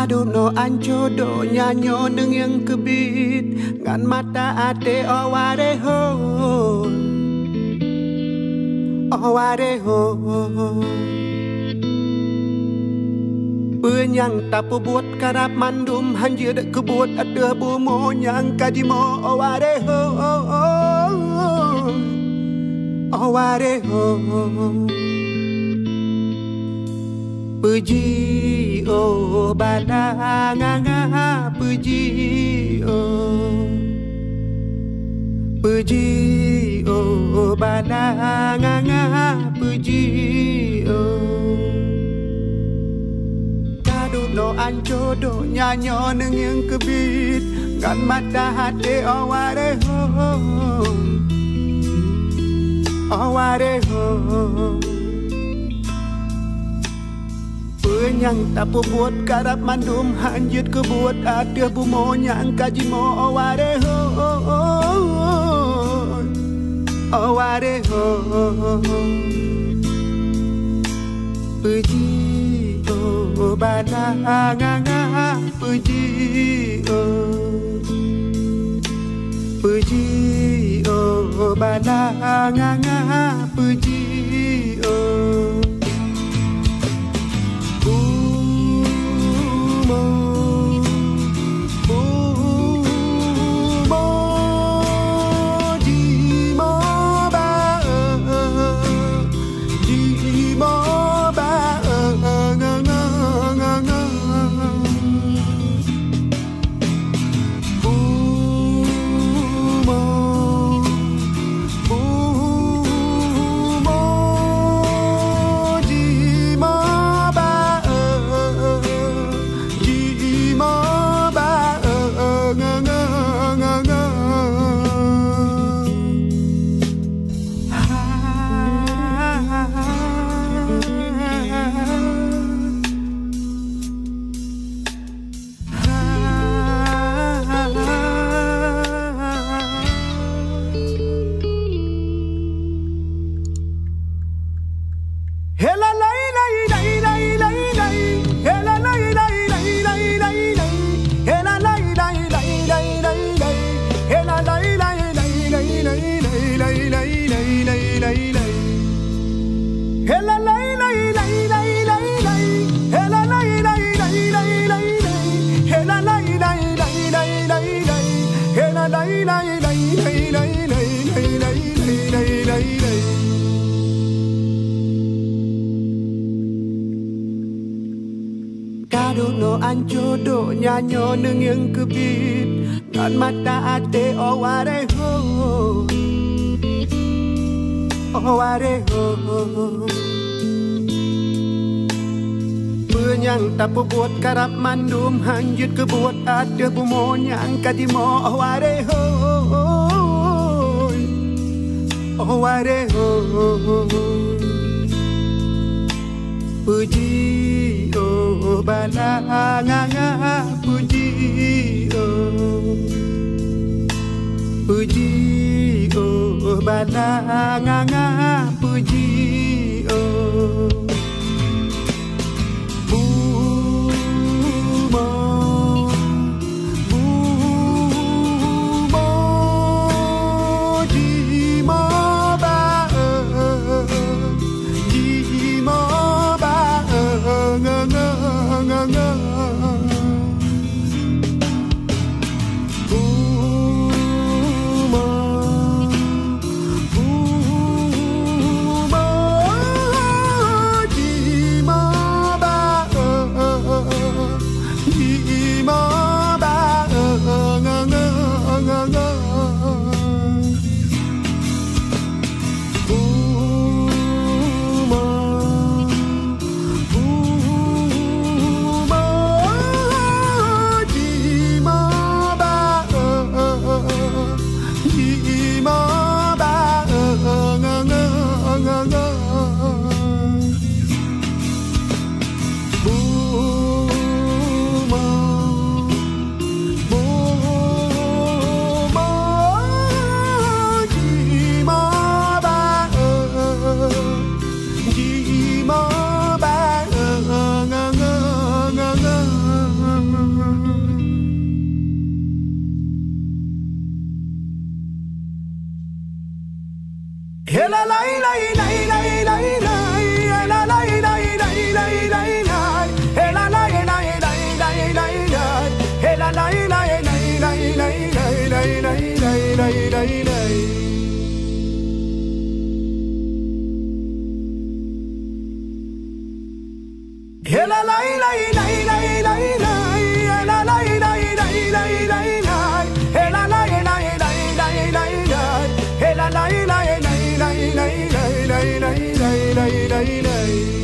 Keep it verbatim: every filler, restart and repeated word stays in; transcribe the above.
Dum noe ancô donya nyoe neungieng keubiet ngon mata até, o waréh ho, o waréh ho. Peue nyang tapeubuet karab mandum hanjeuet keubuet ateueh bumoe nyang ka jimoe, o waréh ho, o waréh ho. Peuji oh bala nganga, peuji oh. Peuji oh bala nganga, peuji oh. Ka dum noe ancô donya nyoe neungieng keubiet ngon mata até, o waréh ho, o waréh ho. Peue nyang tapeubuet karab mandum hanjeuet keubuet ateueh bumoe nyang ka jimoe, o waréh ho, o waréh ho. Peuji oh bala nganga, peuji oh. Peuji oh bala nganga, peuji oh. Bumoe, bumoe jimoe ba-e, jimoe ba-e, nga, nga, nga, nga. Bumoe, bumoe jimoe ba-e, jimoe ba-e, nga, nga, nga, nga. Ka dum noe ancô donya nyoe neungieng keubiet ngon mata até, o waréh ho, o waréh ho. Peue nyang tapeubuet karab mandum hanjeuet keubuet ateueh bumoe nyang ka jimoe, o waréh ho, o waréh ho. Peuji oh bala nganga, peuji oh. Peuji oh bala nganga, peuji oh. Bumoe, bumoe jimoe ba-e, jimoe ba-e, nga, nga, nga, nga. Bumoe, bumoe Hela lai lai lai lai lai lai, hela lai lai lai lai lai lai, hela lai lai lai lai lai lai, hela lai lai lai lai lai lai lai lai lai.